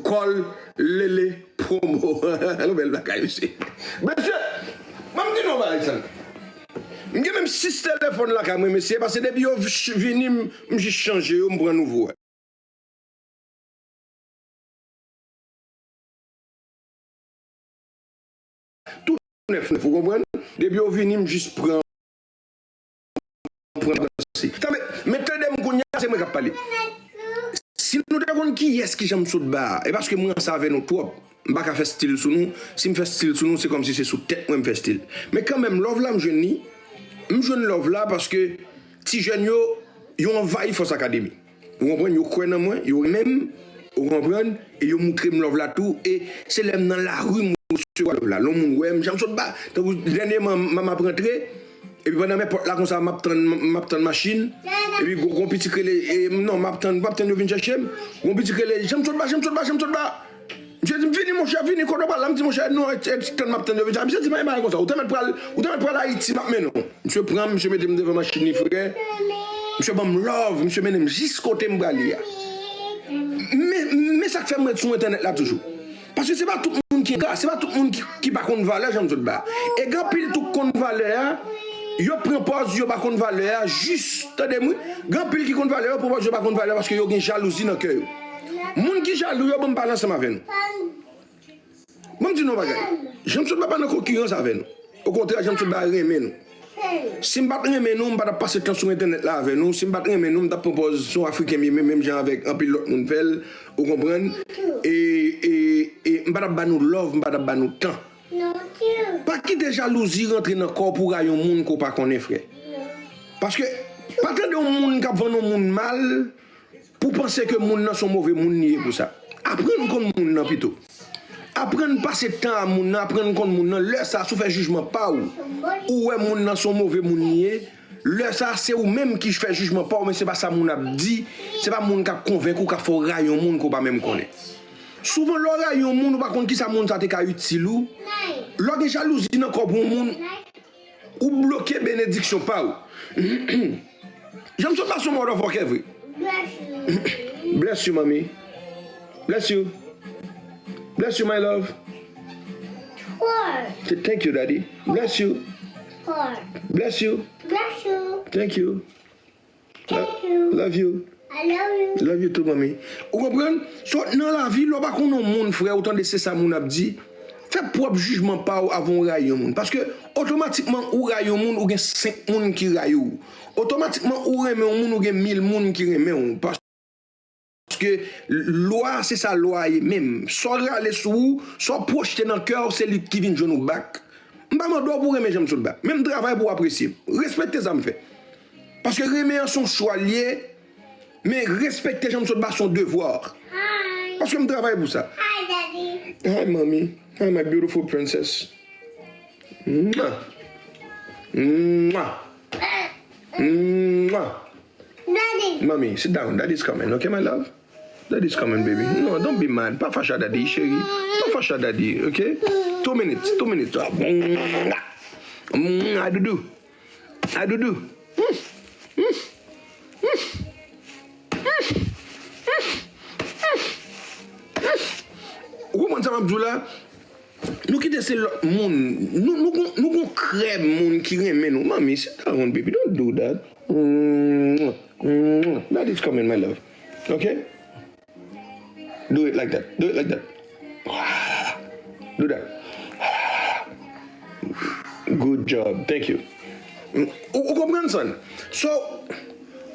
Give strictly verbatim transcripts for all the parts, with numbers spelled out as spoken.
Kòl Lele Promo. Yon bèl bagay, mesye. Mesye, ban m di nou yon bagay, sa. M gen menm sis telefòn lakay mwen, mesye, paske depi yo ch-, vini, m, m jis chanje yo, m pran nouvo. Tou nèf nèf, ou konprann? Depi yo vini, m jis pran, pran, avanse. Tann, men, men tande m kounye a, se mwen k ap pale. Si nou te konn kiyès ki jan m sot ba a, e paske mwen ranse avè nou twòp. M pa ka fè stil sou nou. Si m fè stil sou nou, se kòmsi se sou tèt mwen m fè stil. Men kanmenm, love la, m jwenn li. M jwenn love la paske ti jèn yo, yo anvayi Fòs Akademi. Ou konprann? Yo kwè nan mwen, yo renmen m, ou konprann? E yo moutre m love la tou. E se lè m nan lari m resevwa love la. Lè yon moun wè m, jan m sot ba, tankou dènyèman, m, m ap rantre, epi pandan m pòt la konsa, m ap tann, m ap tann machin, epi gon, gon pitit rele, e, non, m ap tann, m ap tann yo vin chèche m. Gon pitit rele, jan m sot ba, jan m sot ba, jan m sot ba. Misye di m, "Vini, monchè, vini, kote w pral la?" M di, "Monchè, non, e, e, ti tann m ap tann yo vin sa." Misye di m, "Ay, bagay konsa, ou te mèt pral, ou te mèt pral Ayiti, m ap mennen w." Misye pran m, misye mete m devan machin li, frè. Misye ban m love, misye mennen m jis kote m prale a. Men, men sa k fè m ret sou entènèt la toujou. Paske se pa tout moun ki engra, se pa tout moun ki, ki pa konn valè jan m sot ba. E gen anpil tou k konn valè a, yo pran pòz yo pa konn valè a, jis, tande m wi, gen anpil ki konn valè, yo pran pòz yo pa konn valè paske yo gen jalouzi nan kè yo. Moun ki jalou yo, ban m pale ansanm avè nou. Ban m di nou yon bagay. Jan m sot ba pa nan konkirans avè nou. Okontrè, jan m sot ba renmen nou. Si m pa t renmen nou, m pa t ap pase tan sou entènèt la avè nou. Si m pa t renmen nou, m t ap pran pòz se yon Afriken m ye, men menm jan avèk anpil lòt moun fè l, ou konprann? E, e, e m pa t ap ba nou love, m pa t ap ba nou tan. Pa kite jalouzi rantre nan kò w pou w rayi yon moun ke w pa konnen, frè. Paske, pa tande yon moun k ap vann yon moun mal, pou w panse ke moun nan se yon move moun li ye pou sa. Aprann konn moun nan pito. Aprann pase tan a moun nan, aprann konn moun nan. Lè sa a, si w fè jijman pa w, ou wè moun nan se yon move moun li ye, lè sa a, se ou menm ki fè jijman pa w, men se pa sa moun ap di, se pa moun k ap konvenk ou k ap fè w rayi yon moun ke w pa menm konnen. Souvan, lè w rayi yon moun, ou pa konn kisa moun sa te ka itil ou. Lè w gen jalouzi nan kò w pou yon moun, ou bloke benediksyon pa w. Jan m sot ba se yon motherfucker vre. Bless you, mommy. Bless you. Bless you, my love. Th-, thank you, daddy. Bless you. Bless you. Bless you. Thank you. Thank you. Love you. I love you. Love you too, mommy. Ou konprann? So, nan lavi, lè w pa konn yon moun, frè, ou tande se sa moun ap di, fè pwòp jijman pa w avan w rayi yon moun. Paske, otomatikman, ou rayi yon moun, ou gen senk moun ki rayi w. Otomatikman, ou renmen yon moun, ou gen mil moun ki renmen w. Paske, lwa, se sa lwa a ye menm. Sa w rale sou ou, sa w pwojte nan kè w, se li ki vin jwenn ou back. M pa mande w pou w renmen jan m sot ba. Men m travay pou w apresye m. Respekte sa m fè. Paske renmen an se yon chwa l ye, men respekte jan m sot ba se yon devwa. Paske m travay pou sa. Hi, Daddy. Hi, mommy. Hi, my beautiful princess. Mwah. Mwah. Mwah. Daddy. Mommy, sit down. Daddy's coming, okay, my love? Daddy's coming, baby. No, don't be mad. Pa fache a daddy, cheri. Pa fache a daddy, okay? Two minutes, two minutes. Ah, mwah. Mwah, doudou. A doudou. Ou konprann sa m ap di w la? Nou kite se lòt moun. Nou, nou gon, nou gon krèb moun ki renmen nou. Mommy, sit down, baby. Don't do that. That is coming, my love. Okay? Do it like that. Do it like that. Do that. Good job. Thank you. Ou, ou konprann sa? So,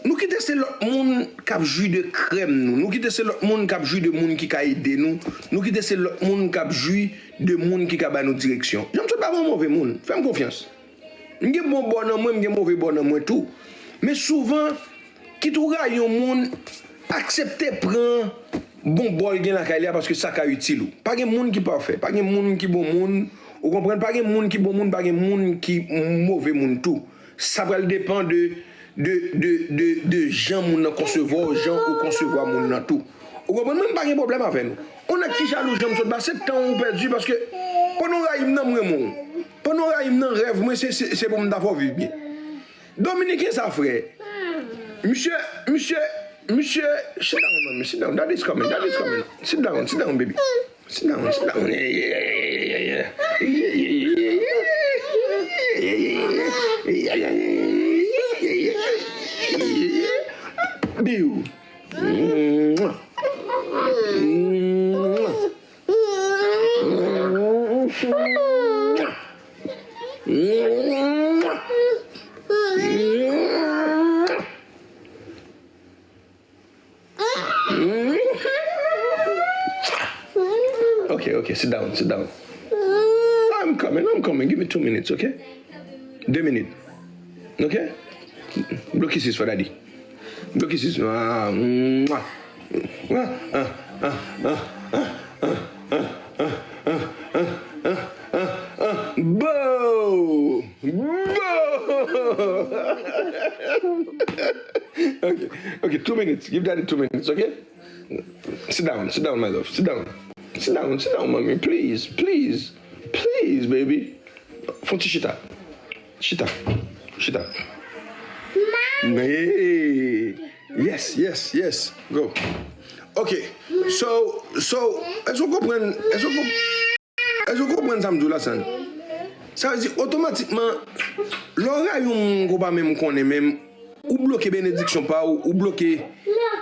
nou kite se lòt moun k ap jwi de krèm nou. Nou kite se lòt moun k ap jwi de moun ki ka ede nou. Nou kite se lòt moun k ap jwi de moun ki ka ba nou direksyon. Jan m sot pa yon move moun. Fè m konfyans. M gen bon bò nan mwen, m gen move bò nan mwen tou. Men souvan, kit ou rayi yon moun, aksepte pran bon bò l gen lakay li a paske sa ka itil ou. Pa gen moun ki pafè, pa gen moun ki bon moun, ou konprann? Pa gen moun ki bon moun, pa gen moun ki move moun tou. Sa pral depann de, de, de, de, de jan moun nan konsevwa w, jan ou konsevwa moun nan tou. Ou konprann? Mwen, m pa gen pwoblèm avè nou. Ou nèg ki jalou jan m sot ba, se tan ou pèdi paske pandan w rayi m nan, m renmen w. Pandan w rayi m nan, rèv mwen, se, se, se pou m ta fè w viv byen. Dominiken sa, frè. Misye, misye, Misye, sit down, mommy, sit down. Daddy's coming, daddy's coming. Sit down, sit down, baby. Sit down, sit down. Yeah, yeah, yeah, yeah, yeah, yeah. Yeah, yeah, yeah, yeah, yeah. Bill. Mwah. Mwah. Okay, okay, sit down, sit down. I'm coming, I'm coming. Give me two minutes, okay? Deux minutes. Okay? Blow kisses for daddy. Blow kisses. Ah, mwah. Ah, ah, ah, ah, ah, ah, ah, ah, ah, ah, ah, ah, ah. Boo! Boo! Okay, okay, two minutes. Give daddy two minutes, okay? Sit down, sit down, my love. Sit down. Sit down, sit down, mommy. Please, please, please, baby. Fon ti chita. Chita. Chita. Hey. Yes, yes, yes. Go. Okay. So, so, èske w konprann? Èske w konprann? Èske w konprann sa m di w la, San? Sa vle di, otomatikman, lè w rayi yon moun ke w pa menm konnen menm, ou bloke benediksyon pa w, ou bloke,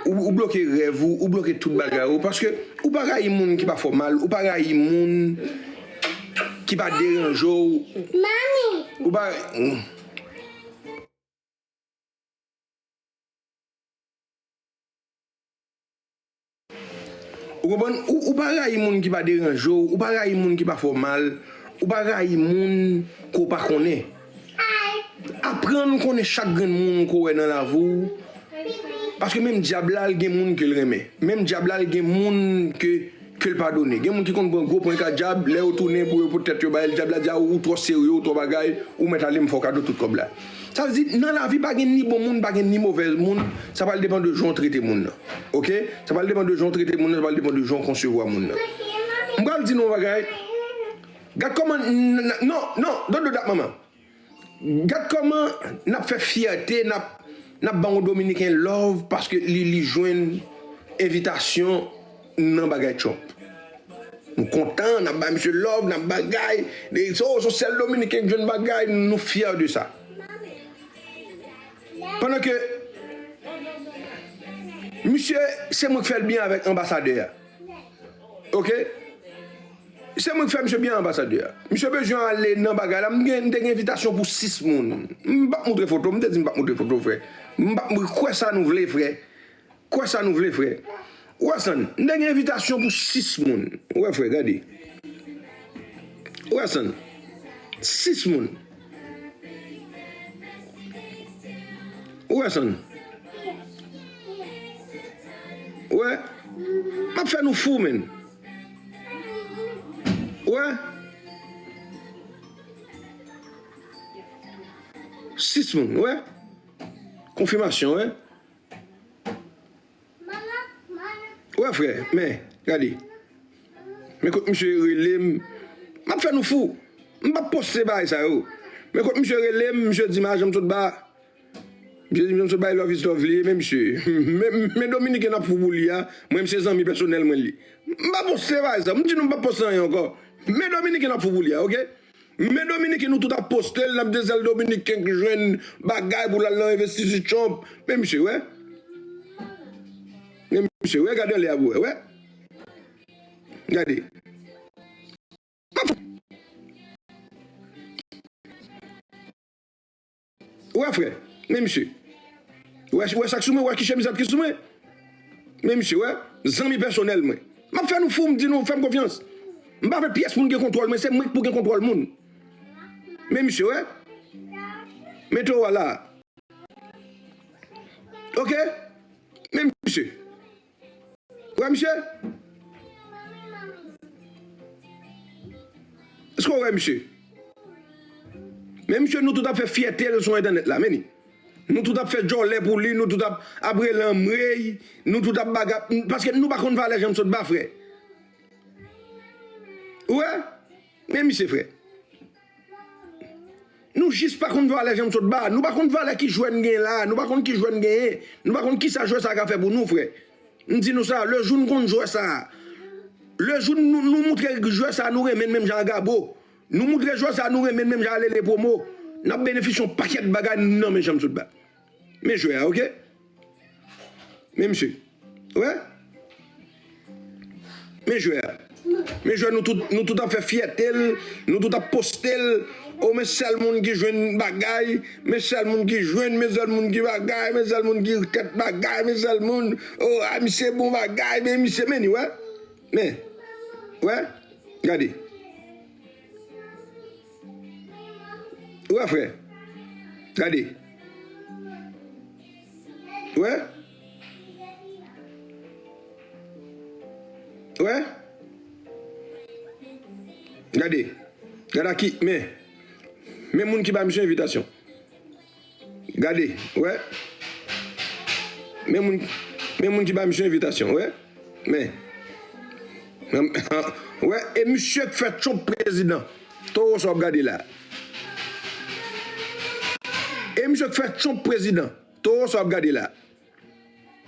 ou, ou bloke rèv ou, ou bloke tout bagay ou, paske ou pa rayi moun ki pa fè w mal, ou pa rayi moun ki pa deranje w, ou pa, Ou konprann? Ou, ou pa rayi moun ki pa deranje w, ou pa rayi moun ki pa fè w mal, ou pa rayi moun ke w pa konnen. Aprann konnen chak grenn moun ke w wè nan lavi w. Paske menm dyab la, l gen moun ke l renmen. Menm dyab la, l gen moun ke, ke l padone. Gen moun ki konn pran gwo prank ak dyab, lè yo tounen pou yo pot tèt yo ba l, dyab la di, "A, ou twò serye, ou twò bagay, ou mèt ale, m fè w kado tout kòb la." Sa vle di, nan lavi, pa gen ni bon moun, pa gen ni movèz moun. Sa pral depann de jan w trete moun nan. Oke? Sa pral depann de jan w trete moun nan, sa pral depann de jan w konsevwa moun nan. M pral di nou yon bagay. Gad kòman n, n, non, non, don't do that, manman. Gad kòman n ap fè fyète, n ap, n ap ban yon Dominiken love paske li, li jwenn envitasyon nan bagay Trump. Nou kontan, n ap bay misye love, n ap bagay. Se, se sèl Dominiken k jwenn bagay, nou fyè de sa. Pandan ke misye, se mwen k fè l byen avèk anbasadè a. Oke? Se mwen k fè misye byen anbasadè a. Misye bezwen ale nan bagay la. M gen, m te gen envitasyon pou sis moun. M p ap moutre foto, m te di m p ap moutre foto, frè. M p ap mou-, kwè sa nou vle, frè. Kwè sa nou vle, frè. Ou wè, San, m te gen envitasyon pou sis moun. Ou wè, frè, gade. Ou wè, San, sis moun. Ou wè, San. Ou wè, m ap fè nou fou, menn. Ou wè? Sis moun, ou wè? Konfimasyon, ou wè? Ou wè, frè, men, gade. Men kot misye rele m, m ap fè nou fou. M p ap poste bagay sa yo. Men kot misye rele m, misye di m ajan m sot ba. Misye di m sot ba, love is love li ye, men misye. Men, men Dominiken ap fou pou li a, mwen m se zanmi pèsonèl mwen li. M pa poste bagay sa, m di nou m pa poste anyen ankò. Men Dominiken ap fou pou li a, oke? Men Dominiken nou tout ap poste l, n ap di sèl Dominiken k jwenn bagay pou l al nan envestisi Trump. Men misye, wè. Men misye, wè, gade anlè a pou wè, wè. Gade. Ou wè, frè, men misye. Ou wè, ou wè sa k sou mwen, ou wè ki chemiz ki sou mwen. Men misye, wè, zanmi pèsonèl mwen. M ap fè nou fou, m di nou, fè m konfyans. M pa vle pyès moun gen kontwòl mwen, se mwen k pou gen kontwòl moun. Men misye, wè. Mete w la. Oke? Men misye. Ou wè misye? Èske w wè misye? Men misye, nou tout ap fè fyète l sou entènèt la, men li. Nou tout ap fè djòlè pou li, nou tout ap, ap rele anmwey, nou tout ap baga, paske nou pa konn valè jan m sot ba, frè. Ou wè? Men misye, frè. Nou jis pa konn valè Jean Sotba. Nou pa konn valè ki jwè n gen la. Nou pa konn ki jwè n genyen. Nou pa konn kisa jwè sa ka fè pou nou, frè. M di nou sa, lejou n konn jwè sa, lejou n nou, nou moutre jwè sa nou renmen n menm jan ak Gabo. Nou moutre jwè sa nou renmen n menm jan ak Lele Promo. N ap benefisye yon pakèt bagay nan men Jean Sotba. Men jwè a, oke? Men misye. Wè? Men jwè a. Men jwè nou tout, nou tout ap fè fyète l, nou tout ap poste l. O, men sèl moun ki jwenn bagay, men sèl moun ki jwenn, men sèl moun ki bagay, men sèl moun ki kèt bagay, men sèl moun, o, a, misye bon bagay, men misye, men ni, wè. Men, wè, gade. Wè, frè. Gade. Wè. Wè. Gade. Gade a ki, men. Men moun ki ba misye envitasyon. Gade, wè. Men moun, men moun ki ba misye envitasyon, wè. Men. Wè, e misye k fè Trump prezidan. Towo sa w ap gade la. E misye k fè Trump prezidan. Towo sa w ap gade la.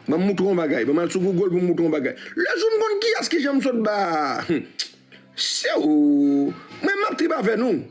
Ban m moutre w yon bagay. Ban m al sou Google pou m moutre w yon bagay. Lejou n konn kiyès ki Jean Sotba. Se ou. Mwen m ap trip avè nou.